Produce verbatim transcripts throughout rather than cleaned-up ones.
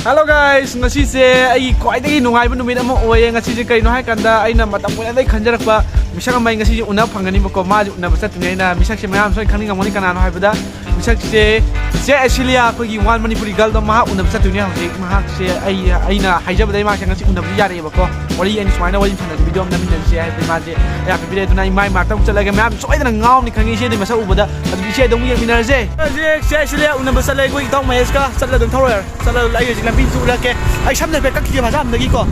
Hello guys, ꯉꯁꯤꯁꯦ ꯑꯩꯒꯤ ꯈ꯭ꯋꯥꯏꯗꯒꯤ ꯅꯨꯡꯉꯥꯏꯕ ꯅꯨꯃꯤꯠ ꯑꯃ ꯑꯣꯏꯌꯦ꯫ ꯉꯁꯤꯁꯦ ꯀꯩꯅꯣ ꯍꯥꯏ ꯀꯥꯟꯗ, ꯑꯩꯅ ꯃꯇꯝ ꯀꯨꯏꯅꯗꯒꯤ ꯈꯟꯖꯔꯛꯄ ꯃꯤꯁꯛ ꯑꯃ ꯑꯩ ꯉꯁꯤꯁꯦ ꯎꯅꯕ ꯐꯪꯒꯅꯤꯕꯀꯣ꯫ ꯃꯥꯁꯦ ꯎꯅꯕ ꯆꯠꯇꯣꯏꯅꯦ꯫ ꯑꯩꯅ ꯃꯤꯁꯛꯁꯦ ꯃꯌꯥꯝ ꯁꯣꯏ ꯈꯪꯅꯤꯡꯉꯝꯒꯅꯤ, ꯀꯅꯥꯅꯣ ꯍꯥꯏꯕꯗ ꯃꯤꯁꯛꯁꯦ ꯆꯦ ꯑꯦꯁꯤꯂꯤꯌꯥ, ꯑꯩꯈꯣꯏꯒꯤ ꯋꯥꯟ ꯃꯅꯤꯄꯨꯔꯤ ꯒꯔꯜꯗꯣ, ꯃꯍꯥꯛ ꯎꯅꯕ ꯆꯠꯇꯣꯏꯅꯦ ꯍꯧꯖꯤꯛ꯫ ꯃꯍꯥꯛꯁꯦ ꯑꯩ, ꯑꯩꯅ ꯍꯥꯏꯖꯕꯗꯒꯤ ꯃꯥꯁꯦ ꯉꯁꯤ ꯎꯅꯕꯁꯨ ꯌꯥꯔꯛꯑꯦꯕꯀꯣ꯫ ꯋꯥꯔꯤ ꯑꯩꯅ ꯁꯨꯃꯥꯏꯅ ꯋꯥꯔꯤ ꯁꯥꯟꯅ ꯚꯤꯗꯤꯑꯣ ꯑꯃ ꯅꯝꯃꯤꯟꯅꯁꯦ ꯍꯥꯏꯕꯗꯤ ꯃꯥꯁꯦ ꯑꯌꯥꯕ ꯄꯤꯔꯛꯑꯦ꯫ ꯑꯗꯨꯅ ꯑꯩ ꯃꯥꯏ ꯃꯥꯛꯇ ꯑꯃꯨꯛ ꯆꯠꯂꯒ ꯃꯌꯥꯝ ꯁꯣꯏꯗꯅ ꯉꯥꯎꯅꯤ ꯈꯪꯉꯤ, ꯏꯆꯦꯗꯤ ꯃꯁꯛ ꯎꯕꯗ꯫ ꯑꯗꯨꯗꯤ ꯏꯆꯦꯗ ꯑꯃꯨꯛ ꯌꯦꯡꯃꯤꯟꯅꯔꯁꯦ꯫ ꯍꯧꯖꯤꯛ ꯆꯦ ꯑꯦꯁꯤꯂꯤꯌꯥ ꯎꯅꯕ ꯆꯠꯂꯦ ꯑꯩꯈꯣꯏ ꯏꯇꯥꯎ ꯃꯍꯦꯁꯀ꯫ ꯆꯠꯂ ꯑꯗꯨꯝ ꯊꯧꯔꯣꯏ꯫ ꯆꯠꯂ ꯑꯩ ꯍꯧꯖꯤꯛ ꯂꯝꯕꯤꯁꯨ ꯎꯠꯂꯛꯀꯦ꯫ ꯑꯩ ꯁꯝ ꯍꯥꯏꯐꯦꯠ ꯀꯛꯈꯤꯒꯦ ꯃꯁꯥꯝꯗꯒꯤꯀꯣ꯫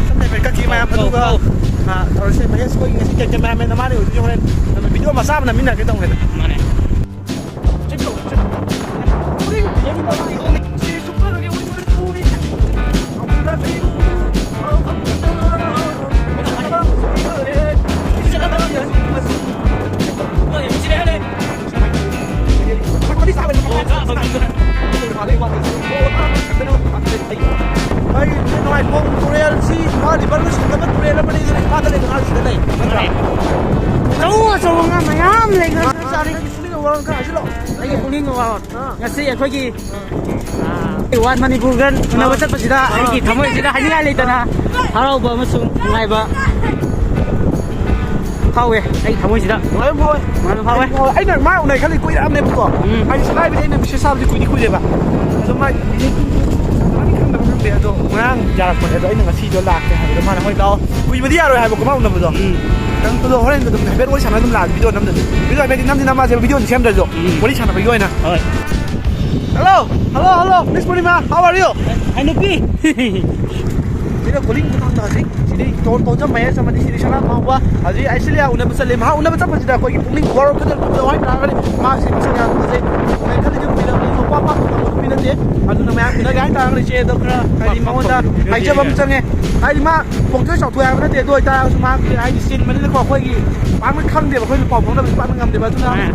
ꯁꯝ ꯍꯥꯏꯐꯦꯠ ꯀꯛꯈꯤꯒꯦ ꯃꯌꯥꯝ꯫ ꯑꯧ, ꯑꯗꯨꯒ, ꯑꯧ꯫ ꯑꯥ, ꯇꯧꯔꯁꯦ꯫ ꯃꯍꯦꯁ ꯑꯩꯈꯣꯏꯒꯤ ꯉꯁꯤ ꯀꯦꯃꯦꯔꯥꯃꯦꯟ ꯑꯃ ꯂꯩ, ꯍꯧꯖꯤꯛ ꯍꯣꯔꯦꯟ ꯚꯤꯗꯤꯑꯣ ꯃꯆꯥ ꯑꯃ ꯅꯝꯃꯤꯟꯅꯔꯒꯦ ꯇꯧꯕꯅꯤꯗ꯫ ꯃꯥꯅꯦ꯫ ꯑꯩ ꯅꯨꯡꯉꯥꯏꯈꯣꯡ ꯇꯨꯔꯦꯜꯁꯤ ꯏꯝꯐꯥꯜ ꯔꯤꯚꯔꯒ ꯁꯝꯅꯕ ꯇꯨꯔꯦꯜ ꯑꯃꯅꯤ, ꯑꯗꯨꯅ ꯏꯝꯐꯥꯜꯗ ꯂꯩꯕ ꯉꯥꯁꯤꯗ ꯂꯩ, ꯅꯠꯇ꯭ꯔꯥ? ꯑꯆꯧ ꯑꯆꯧꯕ ꯉꯥ ꯃꯌꯥꯝ ꯂꯩꯈ꯭ꯔꯦ꯫ ꯑꯩꯒꯤ ꯄꯨꯛꯅꯤꯡ ꯋꯥꯕ꯫ ꯉꯁꯤ ꯑꯩꯈꯣꯏꯒꯤ, ꯑꯥ, ꯋꯥꯟ ꯃꯅꯤꯄꯨꯔ ꯒꯔꯜ ꯎꯅꯕ ꯆꯠꯄꯁꯤꯗ ꯑꯩꯒꯤ ꯊꯃꯣꯏꯁꯤꯗ ꯍꯥꯏꯅꯤꯡꯉꯥꯏ ꯂꯩꯇꯅ ꯍꯔꯥꯎꯕ ꯑꯃꯁꯨꯡ ꯅꯨꯡꯉꯥꯏꯕ ꯐꯥꯎꯋꯦ꯫ ꯑꯩ ꯊꯃꯣꯏꯁꯤꯗ ꯅꯨꯡꯉꯥꯏꯕ ꯐꯥꯎꯋꯦ꯫ ꯅꯨꯡꯉꯥꯏꯕ ꯐꯥꯎꯋꯦ꯫ ꯑꯩꯅ ꯃꯥ ꯎꯅꯩ ꯈꯜꯂꯤ ꯀꯨꯏꯔꯛꯑꯕꯅꯦꯕꯀꯣ꯫ ꯎꯝ꯫ ꯍꯥꯏꯗꯤ ꯁꯨꯝ ꯍꯥꯏꯕꯗꯤ ꯑꯩꯅ ꯃꯦꯁꯦꯖ ꯊꯥꯕꯗꯤ ꯀꯨꯏꯗꯤ ꯀꯨꯏꯔꯦꯕ꯫ ꯑꯗꯣ ꯃꯥ ꯀꯃꯥꯏꯅ ꯈꯪꯗꯕ ꯈꯪꯗꯦ꯫ ꯑꯗꯣ ꯉꯔꯥꯡ ꯌꯥꯔꯛꯄꯅꯦ꯫ ꯑꯗꯣ ꯑꯩꯅ ꯉꯁꯤꯗꯣ ꯂꯥꯛꯀꯦ ꯍꯥꯏꯕꯗꯣ ꯃꯥꯅ ꯍꯣꯏ ꯂꯥꯛꯑꯣ꯫ ꯀꯨꯏꯕꯗꯤ ꯌꯥꯔꯣꯏ ꯍꯥꯏꯕꯀꯣ ꯃꯥ ꯎꯅꯕꯗꯣ꯫ ꯎꯝ꯫ ꯅꯪ ꯑꯗꯣ ꯍꯣꯔꯦꯟ ꯑꯗꯨꯝ ꯍꯥꯏꯐꯦꯠ ꯋꯥꯔꯤ ꯁꯥꯟꯅ ꯑꯗꯨꯝ ꯂꯥꯛꯑꯒꯦ ꯚꯤꯗꯤꯑꯣ ꯅꯝꯗ꯭ꯔꯁꯨ꯫ ꯚꯤꯗꯤꯑꯣ ꯍꯥꯏꯐꯦꯠꯇꯤ ꯅꯝꯗꯤ ꯅꯝꯃꯁꯦ, ꯚꯤꯗꯤꯑꯣꯗꯤ ꯁꯦꯝꯗ꯭ꯔꯁꯨ꯫ ꯎꯝ꯫ ꯋꯥꯔꯤ ꯁꯥꯟꯅꯕꯒꯤ ꯑꯣꯏꯅ꯫ ꯍꯣꯏ꯫ Hello, hello, hello, Miss Purnima, how are you? Hi, ꯅꯨꯄꯤ꯫ ꯁꯤꯗ ꯀꯣꯂꯤꯡ ꯃꯇꯥꯡꯗ ꯍꯧꯖꯤꯛ ꯁꯤꯗꯩ ꯇꯣꯟ ꯇꯣꯟꯖꯝ ꯃꯍꯦꯁ ꯑꯃꯗꯤ ꯁꯤꯗꯤ ꯁꯅꯥ ꯐꯥꯎꯕ ꯍꯧꯖꯤꯛ ꯑꯩꯁꯤꯂꯤꯌꯥ ꯎꯅꯕ ꯆꯠꯂꯦ꯫ ꯃꯍꯥꯛ ꯎꯅꯕ ꯆꯠꯄꯁꯤꯗ ꯑꯩꯈꯣꯏꯒꯤ ꯄꯨꯛꯅꯤꯡ ꯋꯥꯔꯧ ꯈꯗ ꯍꯥꯏ ꯇꯥꯔꯒꯗꯤ ꯃꯍꯥꯛꯁꯤ ꯃꯁꯛ ꯌꯥꯝ ꯐꯖꯩ꯫ ꯎꯅꯩ ꯈꯜꯂꯤꯁꯦ ꯀꯨꯏꯔꯕꯅꯤ, ꯅꯨꯄꯥ ꯄꯥꯛ ꯐꯪꯕ ꯅꯨꯄꯤ ꯅꯠꯇꯦ꯫ ꯑꯗꯨꯅ ꯃꯌꯥꯝ ꯎꯅꯒꯦ ꯍꯥꯏ ꯇꯥꯔꯒꯗꯤ ꯏꯆꯦꯗꯣ ꯈꯔ ꯍꯥꯏꯗꯤ ꯃꯉꯣꯟꯗ ꯍꯥꯏꯖꯕ ꯑꯃ ꯆꯪꯉꯦ꯫ ꯍꯥꯏꯗꯤ ꯃꯥ ꯄꯣꯡꯊꯣꯏ ꯆꯥꯎꯊꯣꯛꯑꯦ ꯍꯥꯏꯕ ꯅꯠꯇꯦ, ꯑꯗꯨ ꯑꯣꯏꯇꯥꯔꯒꯁꯨ ꯃꯍꯥꯛꯁꯦ ꯍꯥꯏꯗꯤ ꯆꯤꯟꯕꯅꯤꯅꯀꯣ ꯑꯩꯈꯣꯏꯒꯤ ꯄꯥꯛꯅ ꯈꯪꯗꯦꯕ, ꯑꯩꯈꯣꯏꯅ ꯄꯥꯎ ꯐꯥꯎꯅꯕꯁꯨ ꯄꯥꯛꯅ ꯉꯝꯗꯦꯕ꯫ ꯑꯗꯨꯅ, ꯑꯥ꯫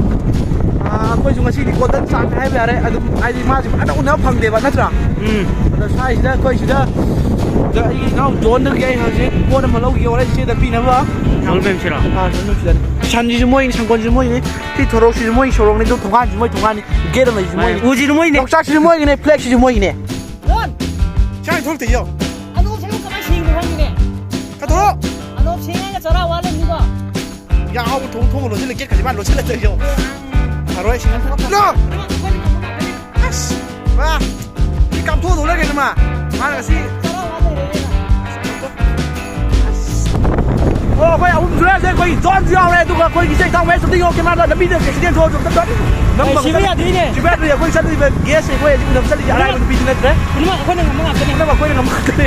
ꯑꯥ, ꯑꯩꯈꯣꯏꯁꯨ ꯉꯁꯤꯗꯤ ꯒꯣꯜꯗꯟ ꯆꯥꯟꯁ ꯍꯥꯏꯕ ꯌꯥꯔꯦ꯫ ꯑꯗꯨꯝ ꯍꯥꯏꯗꯤ ꯃꯥꯁꯦ ꯐꯖꯅ ꯎꯅꯕ ꯐꯪꯗꯦꯕ, ꯅꯠꯇ꯭ꯔꯥ? ꯎꯝ꯫ ꯑꯗꯣ ꯁ꯭ꯋꯥꯏꯁꯤꯗ ꯑꯩꯈꯣꯏ ꯁꯤꯗ, ꯁꯤꯗ ꯑꯩꯒꯤ ꯏꯅꯥꯎ ꯖꯣꯟꯗꯒꯤ ꯑꯩ ꯍꯧꯖꯤꯛ ꯄꯣꯠ ꯑꯃ ꯂꯧꯈꯤꯒꯦ ꯍꯣꯔꯦꯟ ꯏꯆꯦꯗ ꯄꯤꯅꯕ꯫ ꯖꯣꯟ ꯃꯦꯝꯁꯤꯔꯣ? ꯑꯥ, ꯖꯣꯟ ꯃꯦꯝꯁꯤꯗꯅꯤ꯫ ꯁꯟꯁꯤꯁꯨ ꯃꯣꯏꯒꯤ, ꯁꯪꯒꯣꯜꯁꯤꯁꯨ ꯃꯣꯏꯒꯤ, ꯁꯤ ꯊꯣꯔꯣꯛꯁꯤꯁꯨ ꯃꯣꯏꯒꯤ ꯁꯣꯔꯣꯛꯅꯤ, ꯑꯗꯨ ꯊꯣꯡꯒꯥꯟꯁꯤꯁꯨ ꯃꯣꯏ ꯊꯣꯡꯒꯥꯟꯅꯤ, ꯒꯦꯠ ꯑꯃ ꯂꯩꯁꯤꯁꯨ ꯃꯣꯏꯒꯤ꯫ ꯎꯁꯤꯁꯨ ꯃꯣꯏꯅꯦ꯫ ꯌꯣꯡꯆꯥꯛꯁꯤꯁꯨ ꯃꯣꯏꯒꯤꯅꯦ, ꯐ꯭ꯂꯦꯛꯁꯤꯁꯨ ꯃꯣꯏꯒꯤꯅꯦ꯫ ꯖꯣꯟ! ꯁꯥꯏ ꯊꯣꯛꯇꯦ ꯌꯣ꯫ ꯑꯗꯣ ꯁꯦꯝꯕ ꯀꯃꯥꯏꯅ ꯁꯦꯝꯕꯅꯣ ꯈꯪꯗꯦꯅꯦ꯫ ꯀꯠꯊꯣꯛꯑꯣ꯫ ꯑꯗꯣ ꯁꯦꯝꯃꯒ ꯆꯔꯥ ꯋꯥꯠꯂꯝꯅꯤꯀꯣ꯫ ꯌꯥ ꯍꯥꯎꯕ ꯊꯣꯡ ꯊꯣꯡꯕ ꯂꯣꯟꯁꯤꯜꯂꯦ, ꯒꯦꯠ ꯀꯁꯤ ꯃꯥ ꯂꯣꯟꯁꯤꯜꯂꯛꯇ꯭ꯔꯦ ꯌꯣ꯫ ꯐꯔꯣꯏ ꯁꯤ꯫ ꯅꯣ! ꯑꯁ! ꯃꯥ! ꯁꯤ ꯀꯥꯞꯊꯣꯛꯑꯗꯧ ꯂꯩꯔꯦꯅꯦ ꯃꯥ꯫ ꯃꯥꯅ ꯉꯁꯤ ꯑꯣ, ꯑꯩꯈꯣꯏ ꯑꯍꯨꯝ ꯁꯨꯔꯦ꯫ ꯑꯩꯈꯣꯏ ꯖꯣꯟꯁꯨ ꯌꯥꯎꯔꯦ, ꯑꯗꯨꯒ ꯑꯩꯈꯣꯏꯒꯤ ꯏꯆꯦ ꯏꯇꯥꯎ ꯃꯍꯦꯁ ꯑꯝꯇ ꯌꯧꯔꯛꯀꯦ꯫ ꯃꯥꯗꯣ ꯂꯝꯕꯤꯗ ꯑꯦꯛꯁꯤꯗꯦꯟ ꯊꯣꯛꯑꯁꯨ ꯑꯝꯇ ꯆꯠ-, ꯅꯪ ꯑꯩ ꯁꯤꯕ ꯌꯥꯗꯣꯏꯅꯦ꯫ ꯁꯤꯕ ꯌꯥꯗꯣꯏꯅꯦ꯫ ꯑꯩꯈꯣꯏ ꯆꯠꯂꯤꯕ ꯒꯦꯁꯁꯦ ꯑꯩꯈꯣꯏ ꯍꯧꯖꯤꯛ ꯎꯅꯕ ꯆꯠꯂꯤꯁꯦ ꯑꯔꯥꯏꯕ ꯅꯨꯄꯤꯗꯤ ꯅꯠꯇ꯭ꯔꯦ꯫ ꯄꯨꯝꯅꯃꯛ ꯑꯩꯈꯣꯏꯅ ꯉꯝꯕ ꯉꯥꯛꯇꯅꯦ꯫ ꯄꯨꯝꯅꯃꯛ ꯑꯩꯈꯣꯏꯅ ꯉꯝꯕ ꯉꯥꯛꯇꯅꯦ꯫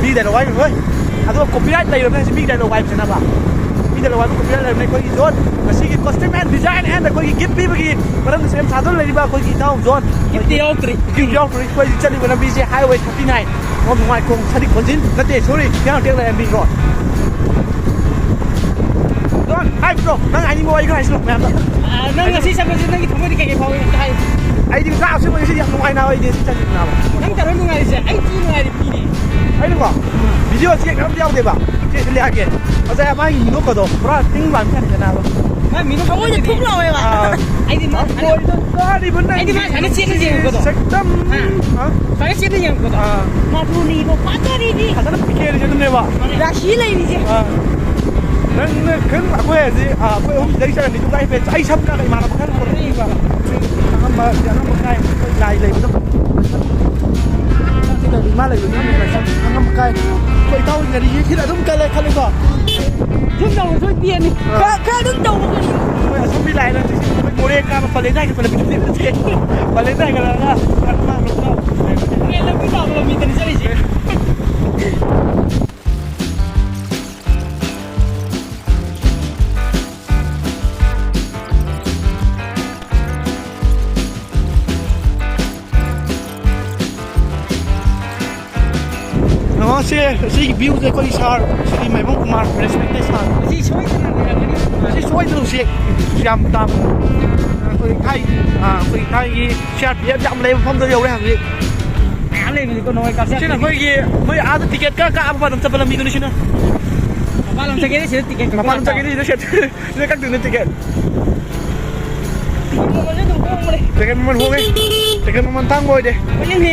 ꯃꯤ ꯗꯥꯏꯂꯣꯛ ꯍꯥꯏꯕ ꯂꯣꯏ꯫ ꯑꯗꯨꯒ ꯀꯣꯄꯤꯔꯥꯏꯠ ꯂꯩꯔꯕꯅꯦ ꯍꯧꯖꯤꯛ ꯃꯤ ꯗꯥꯏꯂꯣꯛ ꯍꯥꯏꯕꯁꯤꯅꯕ꯫ ꯃꯤ ꯗꯥꯏꯂꯣꯛ ꯍꯥꯏꯕ ꯀꯣꯄꯤꯔꯥꯏꯠ ꯂꯩꯔꯕꯅꯦ꯫ ꯑꯩꯈꯣꯏꯒꯤ ꯖꯣꯟ ꯉꯁꯤꯒꯤ costume and design and ꯑꯩꯈꯣꯏꯒꯤ gift ꯄꯤꯕꯒꯤ ꯃꯔꯝꯗ ꯁꯦꯝ ꯁꯥꯗꯨꯅ ꯂꯩꯔꯤꯕ ꯑꯩꯈꯣꯏꯒꯤ ꯏꯇꯥꯎ ꯖꯣꯟ꯫ ꯒꯤꯐꯇꯤ ꯌꯥꯎꯗ꯭ꯔꯤ꯫ ꯒꯤꯐ ꯌꯥꯎꯗ꯭ꯔꯤ꯫ ꯑꯩꯈꯣꯏ ꯍꯧꯖꯤꯛ ꯆꯠꯂꯤꯕ ꯂꯝꯕꯤꯁꯦ highway thirty nine꯫ ꯑꯣ, ꯅꯨꯡꯉꯥꯏꯈꯣꯡ ꯁꯔꯤꯛ ꯈꯣꯟꯖꯤꯟ ꯅꯠꯇꯦ, sorry, ꯍꯤꯌꯥꯡꯊꯥꯡ ꯂꯥꯏꯔꯦꯝꯕꯤ road꯫ Don't, hi bro, ꯅꯪ ꯍꯥꯏꯅꯤꯡꯕ ꯋꯥꯔꯤ ꯈꯔ ꯍꯥꯏꯁꯤꯜꯂꯣ ꯃꯌꯥꯝꯗ꯫ ꯑꯥ, ꯅꯪ ꯉꯁꯤ ꯆꯠꯄꯁꯦ ꯅꯪꯒꯤ ꯊꯃꯣꯏꯗ ꯀꯩꯀꯩ ꯐꯥꯎꯏ ꯑꯝꯇ ꯍꯥꯏꯌꯨ꯫ ꯑꯩꯗꯤ ꯉꯁꯤ ꯑꯁꯦꯡꯕ ꯉꯁꯤꯗꯤ ꯌꯥꯝ ꯅꯨꯡꯉꯥꯏ ꯅꯥꯕ, ꯑꯩꯗꯤ ꯉꯁꯤ ꯆꯠꯂꯤꯅꯦ ꯅꯥꯕ꯫ ꯅꯪ ꯇꯧꯔ ꯅꯨꯡꯉꯥꯏꯔꯤꯁꯦ ꯑꯩ ꯊꯤ ꯅꯨꯡꯉꯥꯏꯔꯤ ꯃꯤꯅꯦ꯫ ꯑꯩꯅꯀꯣ, video ꯁꯤ ꯌꯥꯝ ꯌꯥꯎꯗꯦꯕ, ꯁꯤ ꯁꯤ ꯂꯩꯔꯛꯑꯒꯦ꯫ ꯉꯁꯥꯏ ꯃꯥꯒꯤ ꯃꯤꯅꯣꯛꯀꯗꯣ ꯄꯨꯔꯥ ꯇꯤꯡ ꯂꯥꯟ ꯆꯠꯈ꯭ꯔꯦ ꯅꯥꯕ꯫ ꯃꯥ ꯃꯤꯅꯣꯛ ꯊꯃꯣꯏꯗ ꯊꯨꯝ ꯂꯥꯎꯋꯦꯕ꯫ ꯑꯥ꯫ ꯑꯩꯗꯤ ꯃꯥ ꯊꯃꯣꯏꯗ ꯀꯥꯔꯤꯕ ꯑꯩꯗꯤ ꯃꯥ ꯅꯪꯒꯤ ꯁꯥꯟꯅ ꯆꯦꯟꯕ ꯌꯦꯡꯉꯛꯄꯗꯣ꯫ ꯁꯛꯇꯝ꯫ ꯑꯥ꯫ ꯍꯥ? ꯐꯖꯅ ꯆꯦꯞꯅ ꯌꯦꯡꯉꯛꯄꯗꯣ꯫ ꯑꯥ꯫ ꯃꯥ ꯊꯨꯅꯤꯕ ꯐꯥꯠꯇꯔꯤꯗꯤ꯫ ꯐꯖꯅ ꯄꯤꯛꯀꯦꯔꯤꯁꯦ ꯑꯗꯨꯝꯅꯦꯕ꯫ ꯔꯥꯁꯤ ꯂꯩꯔꯤꯁꯦ꯫ ꯑꯥ꯫ ꯅꯪꯅ ꯈꯪ-, ꯑꯩꯈꯣꯏ ꯍꯧꯖꯤꯛ, ꯑꯥ, ꯑꯩꯈꯣꯏ ꯑꯍꯨꯝ ꯁꯤꯗꯒꯤ ꯆꯠꯂꯅꯤ, ꯑꯗꯨꯝ ꯂꯥꯏ ꯐꯦꯟꯁ꯫ ꯑꯩ ꯁꯝ ꯀꯥ ꯏꯃꯥꯟꯅꯕ ꯈꯔ ꯄꯨꯔꯛꯑꯦ꯫ ꯑꯉꯝꯕ, ꯑꯉꯝꯕ ꯀꯥꯏ, ꯑꯩꯈꯣꯏ ꯂꯥꯏ ꯂꯩꯕꯗꯣ꯫ ꯁꯤꯗꯗꯤ ꯏꯃꯥ ꯂꯩꯕꯅꯤꯅ ꯁꯝ ꯑꯉꯝꯕ ꯀꯥꯏ꯫ ꯑꯩꯈꯣꯏ ꯏꯇꯥꯎꯒꯤ ꯒꯥꯔꯤꯁꯦ ꯁꯤꯗ ꯑꯗꯨꯝ ꯀꯜꯂꯦ ꯈꯜꯂꯦꯀꯣ꯫ ꯁꯨꯝ ꯇꯧꯕ ꯁꯣꯏ ꯄꯤꯔꯅꯤ꯫ ꯑꯥ꯫ ꯈꯔ, ꯈꯔ ꯑꯗꯨꯝ ꯇꯧꯕ ꯀꯔꯤꯅꯣ? ꯑꯩꯈꯣꯏ ꯑꯁꯣꯝꯒꯤ ꯂꯥꯏꯟ ꯑꯁꯤ ꯑꯩꯈꯣꯏ ꯃꯣꯔꯦ ꯀꯥꯕ ꯄꯂꯦꯟ ꯍꯥꯏꯒꯠꯄ ꯂꯝꯕꯤ ꯅꯠꯇꯦ꯫ ꯄꯂꯦꯟ ꯍꯥꯏꯒꯠꯂꯛꯑꯒ ꯂꯝꯕꯤ ꯇꯥꯕ ꯂꯝꯕꯤꯗꯅꯤ ꯆꯠꯂꯤꯁꯦ꯫ ꯉꯁꯤ ꯑꯁꯤꯒꯤ view ꯁꯦ ꯑꯩꯈꯣꯏ ꯁꯥꯔ ꯁ꯭ꯔꯤ ꯃꯥꯏꯕꯝ ꯀꯨꯃꯥꯔ, respected ꯁꯥꯔ꯫ ꯑꯁꯤ ꯁꯣꯏꯗꯅ ꯂꯩꯔꯝꯒꯅꯤ꯫ ꯑꯁꯤ ꯁꯣꯏꯗꯅ ꯎꯆꯦꯛ ꯌꯥꯝ ꯇꯥꯕ꯫ ꯑꯩꯈꯣꯏ ꯊꯥꯏ-, ꯑꯥ, ꯑꯩꯈꯣꯏ ꯊꯥꯏꯒꯤ C R P F ꯌꯥꯝ ꯂꯩꯕ ꯃꯐꯝꯗ ꯌꯧꯔꯦ ꯍꯧꯖꯤꯛ꯫ ꯃꯌꯥꯝ ꯂꯩꯕꯅꯤꯀꯣ ꯅꯣꯡꯃꯩ ꯀꯥꯞꯆꯔꯛꯀꯅꯤ꯫ ꯁꯤꯅ ꯑꯩꯈꯣꯏꯒꯤ ꯃꯣꯏ ꯑꯥꯗ ꯇꯤꯀꯦꯠ ꯀꯛꯑ ꯀꯛꯑ ꯃꯄꯥꯟ ꯂꯝ ꯆꯠꯄ ꯂꯝꯕꯤꯗꯨꯅꯤ ꯁꯤꯅ꯫ ꯃꯄꯥꯟ ꯂꯝ ꯆꯠꯀꯦꯗꯤ ꯁꯤꯗ ꯇꯤꯀꯦꯠ ꯀꯛꯄ ꯃꯄꯥꯟ ꯂꯝ ꯅꯠꯇ꯭ꯔꯣ? ꯆꯠꯀꯦꯗꯤ ꯁꯤꯗ ꯁꯦꯠ-, ꯁꯤꯗ ꯀꯛꯇꯣꯏꯅꯦ ꯇꯤꯀꯦꯠ꯫ ꯃꯃꯜꯁꯨ ꯑꯗꯨꯝ ꯍꯣꯡꯕꯅꯦ꯫ ꯇꯤꯀꯦꯠ ꯃꯃꯜ ꯍꯣꯡꯉꯦ꯫ ꯇꯤꯀꯦꯠ ꯃꯃꯜ ꯇꯥꯡꯕ ꯑꯣꯏꯗꯦ꯫ ꯍꯣꯏꯅꯦ꯫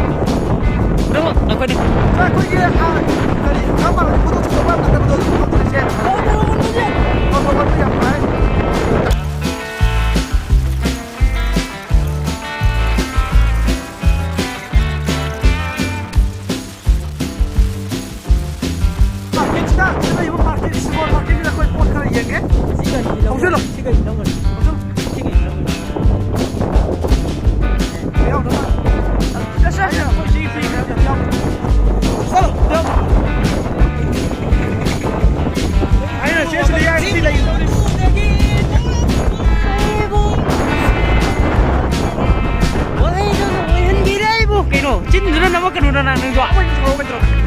ꯑꯗꯨ ꯑꯩꯈꯣꯏꯗꯤ ꯁꯥꯔ, ꯑꯩꯈꯣꯏꯒꯤ, ꯑ, ꯀꯔꯤ, ꯀꯔꯝꯕ ꯐꯣꯇꯣ ꯁꯨꯠ ꯇꯧꯕ ꯅꯠꯇꯕꯗꯣ ꯑꯗꯨꯝ ꯇꯧꯗꯣꯏꯁꯦ? ꯇꯧ, ꯇꯧ, ꯇꯧ, ꯇꯧ꯫ ꯍꯣꯏ, ꯍꯣꯏ, ꯍꯣꯏ, ꯌꯥꯝ ꯅꯨꯡꯉꯥꯏ꯫ ꯃꯥꯔꯀꯦꯠꯁꯤꯗ, ꯁꯤ ꯂꯩꯕ ꯃꯥꯔꯀꯦꯠ, ꯁꯤ ꯃꯣꯜ ꯃꯥꯔꯀꯦꯠꯁꯤꯗ ꯑꯩꯈꯣꯏ ꯄꯣꯠ ꯈꯔ ꯌꯦꯡꯒꯦ꯫ ꯁꯤ ꯀꯔꯤ ꯂꯧꯒꯅꯤ? ꯍꯧꯖꯤꯜꯂꯣ꯫ ꯁꯤ ꯀꯔꯤ ꯂꯧꯒꯅꯤ? ꯍꯧꯖꯤꯜꯂꯣ꯫ ꯁꯤ ꯀꯔꯤ ꯂꯧꯒꯅꯤ? ꯌꯥꯎꯗꯕ꯫ ꯆꯠꯁꯦ, ꯆꯠꯁꯦ, ꯑꯩꯈꯣꯏ ꯁꯤ ꯐ꯭ꯔꯤ ꯈꯔ ꯌꯥꯎ-, ꯆꯠꯂꯣ, ꯌꯥꯎ-, ꯑꯩꯅ ꯁꯤ ꯁꯤꯗ ꯌꯥꯏ, ꯁꯤ ꯂꯩ꯫ ꯋꯥꯍꯩꯗꯨꯅ ꯑꯣꯏꯍꯟꯕꯤꯔꯦ ꯑꯩꯕꯨ꯫ ꯀꯩꯅꯣ, ꯆꯤꯟꯗꯨꯅ ꯅꯝꯃꯛꯀꯅꯨꯗꯅ ꯅꯪꯁꯨ꯫ ꯑꯩꯈꯣꯏꯁꯨ ꯁꯥꯎꯔꯒ ꯇꯧꯔꯛꯀꯦ꯫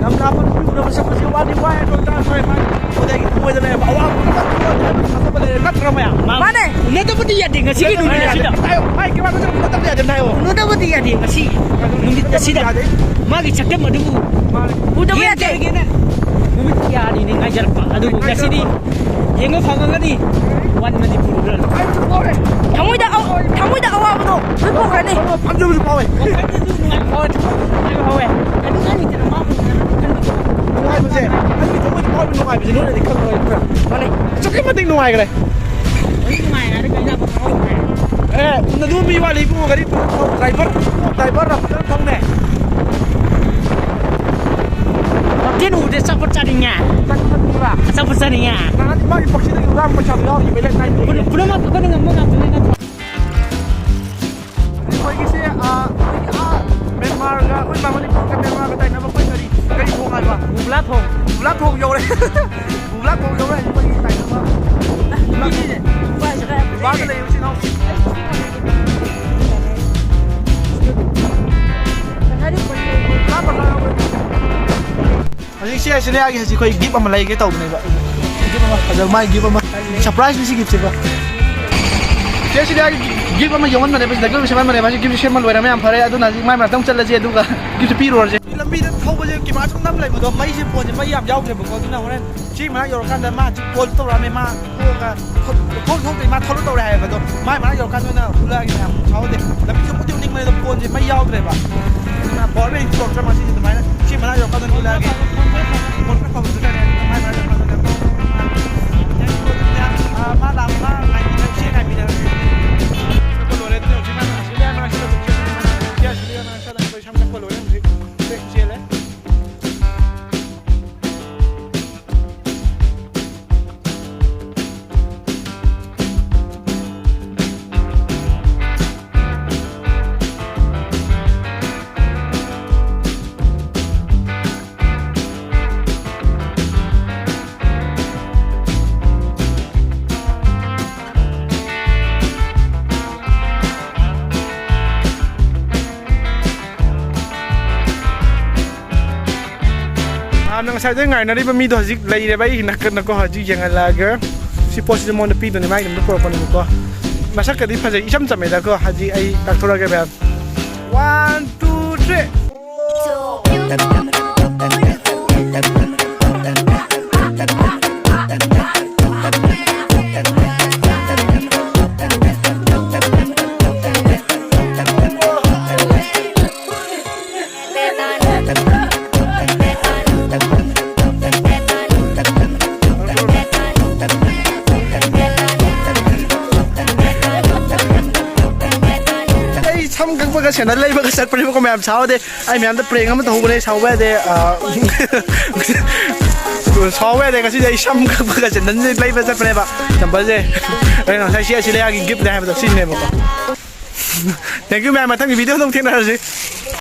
ꯌꯥꯝ ꯂꯥꯞꯄ ꯅꯨꯄꯤ ꯎꯅꯕ ꯆꯠꯄꯁꯦ ꯋꯥꯗꯤ ꯋꯥꯏ, ꯑꯗꯣ ꯇꯥ ꯁ꯭ꯋꯥꯏ ꯃꯥꯏ ꯊꯃꯣꯏꯗꯒꯤ ꯊꯃꯣꯏꯗ ꯂꯩꯔꯕ ꯑꯋꯥꯕ ꯄꯨꯝꯅꯃꯛ ꯊꯥꯗꯣꯛꯑꯣ ꯍꯥꯏꯕꯒꯤ ꯊꯥꯖꯕ ꯂꯩꯔꯦ, ꯅꯠꯇ꯭ꯔ ꯃꯌꯥꯝ? ꯃꯥꯅꯦ꯫ ꯎꯅꯗꯕꯗꯤ ꯌꯥꯗꯦ ꯉꯁꯤꯒꯤ ꯅꯨꯃꯤꯠ ꯑꯁꯤꯗ꯫ ꯍꯥꯏꯌꯣ, ꯃꯥꯏ ꯀꯩ ꯋꯥ ꯅꯠꯇ꯭ꯔ ꯎꯅꯗꯕ ꯌꯥꯗꯦ ꯍꯥꯏꯌꯣ꯫ ꯎꯅꯗꯕꯗꯤ ꯌꯥꯗꯦ ꯉꯁꯤ ꯅꯨꯃꯤꯠ ꯑꯁꯤꯗ꯫ ꯌꯥꯗꯦ꯫ ꯃꯥꯒꯤ ꯁꯛꯇꯝ ꯑꯗꯨꯕꯨ ꯃꯥꯅꯦ꯫ ꯎꯗꯕ ꯌꯥꯗꯦ꯫ ꯌꯦꯡꯖꯔꯒꯦꯅ ꯅꯨꯃꯤꯠ ꯀꯌꯥꯅꯤꯅꯦ ꯉꯥꯏꯖꯔꯛꯄ, ꯑꯗꯨꯕꯨ ꯉꯁꯤꯗꯤ ꯌꯦꯡꯕ ꯐꯪꯉꯒꯅꯤ꯫ One Manipur Girl꯫ ꯊꯃꯣꯏꯗ ꯑꯋ-, ꯊꯃꯣꯏꯗ ꯑꯋꯥꯕꯗꯣ ꯂꯣꯏ ꯀꯣꯛꯈ꯭ꯔꯅꯤ꯫ ꯄꯥꯝꯖꯕꯁꯨ ꯐꯥꯎꯋꯦ꯫ ꯋꯥꯈꯜꯗꯁꯨ ꯅꯨꯡꯉꯥꯏꯕ ꯐꯥꯎꯋꯦ, ꯊꯃꯣꯏꯗꯁꯨ ꯅꯨꯡꯉꯥꯏꯕ ꯐꯥꯎꯋꯦ꯫ ꯑꯗꯨ ꯅꯪꯒꯤꯗꯅ ꯃꯥꯕꯨ ꯎꯅꯔꯒ ꯈꯟꯕꯗꯣ꯫ ꯅꯨꯡꯉꯥꯏꯕꯁꯦ, ꯑꯩꯒꯤ ꯊꯃꯣꯏꯗ ꯐꯥꯎꯔꯤꯕ ꯅꯨꯡꯉꯥꯏꯕꯁꯦ ꯅꯣꯏꯅꯗꯤ ꯈꯪꯉꯔꯣꯏ, ꯈꯪꯕ꯭ꯔꯥ? ꯃꯥꯅꯦ꯫ ꯑꯁꯨꯛꯀꯤ ꯃꯇꯤꯛ ꯅꯨꯡꯉꯥꯏꯈ꯭ꯔꯦ꯫ ꯍꯧꯖꯤꯛ ꯅꯨꯡꯉꯥꯏ ꯍꯥꯏꯔꯒ ꯑꯩꯅ ꯑꯃꯨꯛ ꯍꯧꯈ꯭ꯔꯦ꯫ ꯑꯦ, ꯅꯗꯨ ꯃꯤ ꯋꯥꯠꯂꯤ ꯏꯕꯨꯡꯉꯣ, ꯒꯥꯔꯤ driver, driver ꯔ ꯐꯖꯅ ꯊꯧꯅꯦ꯫ ꯋꯥꯀꯤꯡ ꯎꯗꯦ, ꯑꯆꯥꯄꯣꯠ ꯆꯥꯅꯤꯡꯉꯦ꯫ ꯆꯥꯛ ꯆꯥꯅꯤꯡꯕ꯭ꯔꯥ? ꯑꯆꯥꯄꯣꯠ ꯆꯥꯅꯤꯡꯉꯦ꯫ ꯅꯍꯥꯟ ꯃꯥꯒꯤ ꯄꯛꯁꯤꯗꯒꯤ ꯍꯨꯔꯥꯟꯕ ꯄꯩꯁꯥꯗꯣ ꯌꯥꯎꯔꯤꯕꯩ ꯂꯩ ꯀꯥꯏꯗꯦ꯫ ꯄꯨꯝꯅ-, ꯄꯨꯝꯅꯃꯛ ꯑꯩꯈꯣꯏꯅ ꯉꯝꯕ ꯉꯥꯛꯇꯅꯤ ꯅꯠꯇ꯭ꯔꯣ? ꯑꯩꯈꯣꯏꯒꯤꯁꯦ, ꯑ, ꯑꯩꯈꯣꯏꯒꯤ, ꯑ, ꯃ꯭ꯌꯥꯟꯃꯥꯔꯒ, ꯑꯩꯈꯣꯏ ꯃꯅꯤꯄꯨꯔꯒ ꯃ꯭ꯌꯥꯟꯃꯥꯔꯒ ꯇꯥꯏꯅꯕ ꯑꯩꯈꯣꯏ ꯄꯨꯂꯥ ꯊꯣꯡ꯫ ꯄꯨꯂꯥ ꯊꯣꯡ ꯌꯧꯔꯦ꯫ ꯄꯨꯂꯥ ꯊꯣꯡ ꯌꯧꯔꯦ꯫ ꯑꯩꯈꯣꯏꯒꯤ ꯇꯥꯏꯒꯔ ꯕꯥ-, ꯕꯥꯗ ꯂꯩ ꯏꯆꯤꯟ ꯏꯅꯥꯎ꯫ ꯄꯨꯂꯥ ꯄꯨꯂꯥ ꯌꯧꯔꯦ꯫ ꯍꯧꯖꯤꯛꯁꯦ ꯑꯁꯤꯂꯤꯌꯥꯒꯤ ꯍꯧꯖꯤꯛ ꯑꯩꯈꯣꯏ ꯒꯤꯐ ꯑꯃ ꯂꯩꯒꯦ ꯇꯧꯕꯅꯦꯕ꯫ ꯒꯤꯐ ꯑꯃ, ꯑꯗꯣ ꯃꯥꯏ ꯒꯤꯐ ꯑꯃ ꯁꯔꯄ꯭ꯔꯥꯏꯁꯅꯤ ꯁꯤ ꯒꯤꯐꯁꯤꯀꯣ꯫ ꯆꯦ ꯑꯁꯤꯂꯤꯌꯥꯒꯤ ꯒꯤꯐ ꯑꯃ ꯌꯧꯍꯟꯕꯅꯦꯕ, ꯁꯤꯗ ꯒꯤꯐ ꯁꯦꯝꯍꯟꯕꯅꯦꯕ꯫ ꯍꯧꯖꯤꯛ ꯒꯤꯐ ꯁꯦꯝꯕ ꯂꯣꯏꯔꯦ, ꯃꯌꯥꯝ ꯐꯔꯦ꯫ ꯑꯗꯨꯅ ꯍꯧꯖꯤꯛ ꯃꯥꯏ ꯃꯅꯥꯛꯇ ꯑꯃꯨꯛ ꯆꯠꯂꯁꯤ, ꯑꯗꯨꯒ ꯒꯤꯐꯁꯦ ꯄꯤꯔꯨꯔꯁꯦ꯫ ꯂꯝꯕꯤꯗ ꯊꯧꯕꯁꯦ ꯀꯦꯃꯦꯔꯥ ꯁꯨꯝ ꯅꯝ ꯂꯩꯕꯗꯣ, ꯃꯩꯁꯦ, ꯐꯣꯟꯁꯦ ꯃꯩ ꯌꯥꯝ ꯌꯥꯎꯗ꯭ꯔꯦꯕꯀꯣ꯫ ꯑꯗꯨꯅ ꯍꯣꯔꯦꯟ ꯁꯤ ꯃꯅꯥꯛ ꯌꯧꯔꯀꯥꯟꯗ ꯃꯥ ꯍꯧꯖꯤꯛ ꯀꯣꯜ ꯇꯧꯔꯛꯑꯝꯃꯦ, ꯃꯥ ꯊꯣꯛꯑꯒ ꯊꯣꯛ-, ꯊꯣꯛ-, ꯊꯣꯛꯇ꯭ꯔꯤ, ꯃꯥ ꯊꯣꯛꯂꯛ ꯇꯧꯔꯦ ꯍꯥꯏꯌꯦꯕ꯫ ꯑꯗꯣ ꯃꯥꯏ ꯃꯅꯥꯛ ꯌꯧꯔꯀꯥꯟꯗ ꯑꯣꯏꯅ ꯎꯠꯂꯛꯑꯒꯦ ꯃꯌꯥꯝ, ꯁꯥꯎꯍꯧꯗꯦ꯫ ꯂꯝꯕꯤꯁꯦ ꯎꯗꯤ ꯎꯅꯤꯡꯕꯅꯦ, ꯑꯗꯣ ꯐꯣꯟꯁꯦ ꯃꯩ ꯌꯥꯎꯗ꯭ꯔꯦꯕ꯫ ꯑꯗꯨꯅ ꯄꯋꯥꯔ ꯕꯦꯡ ꯄꯨꯔꯛꯇ꯭ꯔꯦ ꯃꯥꯁꯤꯗꯤ꯫ ꯑꯗꯨꯃꯥꯏꯅ ꯁꯤ ꯃꯅꯥꯛ ꯌꯧꯔꯀꯥꯟꯗ ꯎꯠꯂꯛꯑꯒꯦ꯫ ꯐꯣꯟ ꯈꯔ ꯐꯕ ꯑꯗꯨꯗꯅꯦ, ꯑꯗꯨꯅ ꯃꯥꯏ ꯃꯅꯥꯛ ꯌꯧꯔꯀꯥꯟꯗ ꯎꯠꯂꯛꯑꯒꯦ꯫ ꯑꯥ, ꯃꯥ ꯂꯥꯛ-, ꯃꯥ ꯉꯥꯏꯕꯤꯔ-, ꯆꯦ ꯉꯥꯏꯕꯤꯔꯒꯦ꯫ ꯂꯣꯏꯔꯦ, ꯑꯗꯨꯅ ꯍꯧꯖꯤꯛ ꯃꯥ ꯑꯁꯤꯗ ꯃꯥ ꯁꯤꯗ ꯑꯗꯨꯝ ꯆꯦ-, ꯆꯦ ꯑꯁꯤꯗ ꯃꯥ ꯁꯤꯗ ꯑꯗꯨꯝ ꯁꯝ ꯀꯛꯄ ꯂꯣꯏꯔꯦ ꯍꯧꯖꯤꯛ꯫ ꯆꯦ-, ꯆꯦꯜꯂꯦ꯫ ꯃꯌꯥꯝꯅ ꯉꯁꯥꯏꯗꯩ ꯉꯥꯏꯅꯔꯤꯕ ꯃꯤꯗꯣ ꯍꯧꯖꯤꯛ ꯂꯩꯔꯦꯕ ꯑꯩꯒꯤ ꯅꯥꯀꯟꯗꯀꯣ꯫ ꯍꯧꯖꯤꯛ ꯌꯦꯡꯍꯜꯂꯛꯑꯒꯦ꯫ ꯁꯤ ꯄꯣꯠꯁꯤꯗꯤ ꯃꯉꯣꯟꯗ ꯄꯤꯗꯣꯏꯅꯦ, ꯃꯥꯒꯤ ꯑꯗꯨꯝ ꯄꯨꯔꯛꯄꯅꯦꯕꯀꯣ꯫ ꯃꯁꯛꯀꯗꯤ ꯐꯖꯩ, ꯏꯆꯝ ꯆꯝꯃꯦꯗꯀꯣ꯫ ꯍꯧꯖꯤꯛ ꯑꯩ ꯇꯥꯛꯊꯣꯔꯛꯑꯒꯦ ꯃꯌꯥꯝ꯫ One, two, three. ꯑꯩ ꯁꯝ ꯀꯛꯄꯒ ꯁꯦꯟꯗꯜ ꯂꯩꯕꯒ ꯆꯠꯄꯅꯦꯕꯀꯣ ꯃꯌꯥꯝ, ꯁꯥꯎꯗꯦ꯫ ꯑꯩ ꯃꯌꯥꯝꯗ prank ꯑꯃ ꯇꯧꯍꯧꯕꯅꯦ, ꯁꯥꯎꯕ ꯌꯥꯗꯦ꯫ ꯑ, ꯁꯥꯎꯕ ꯌꯥꯗꯦ꯫ ꯉꯁꯤꯗꯤ ꯑꯩ ꯁꯝ ꯀꯛꯄꯒ ꯁꯦꯟꯗꯜꯁꯦ ꯂꯩꯕ ꯆꯠꯄꯅꯦꯕ, ꯆꯝꯄꯜꯁꯦ꯫ ꯑꯩꯅ ꯉꯁꯥꯏ ꯁꯤ ꯑꯁꯤꯂꯤꯌꯥꯒꯤ gift ꯅꯦ ꯍꯥꯏꯕꯗꯣ ꯁꯤꯅꯦꯕꯀꯣ꯫ Thank you ꯃꯌꯥꯝ, ꯃꯊꯪꯒꯤ video ꯗ ꯑꯃꯨꯛ ꯊꯦꯡꯅꯔꯁꯤ꯫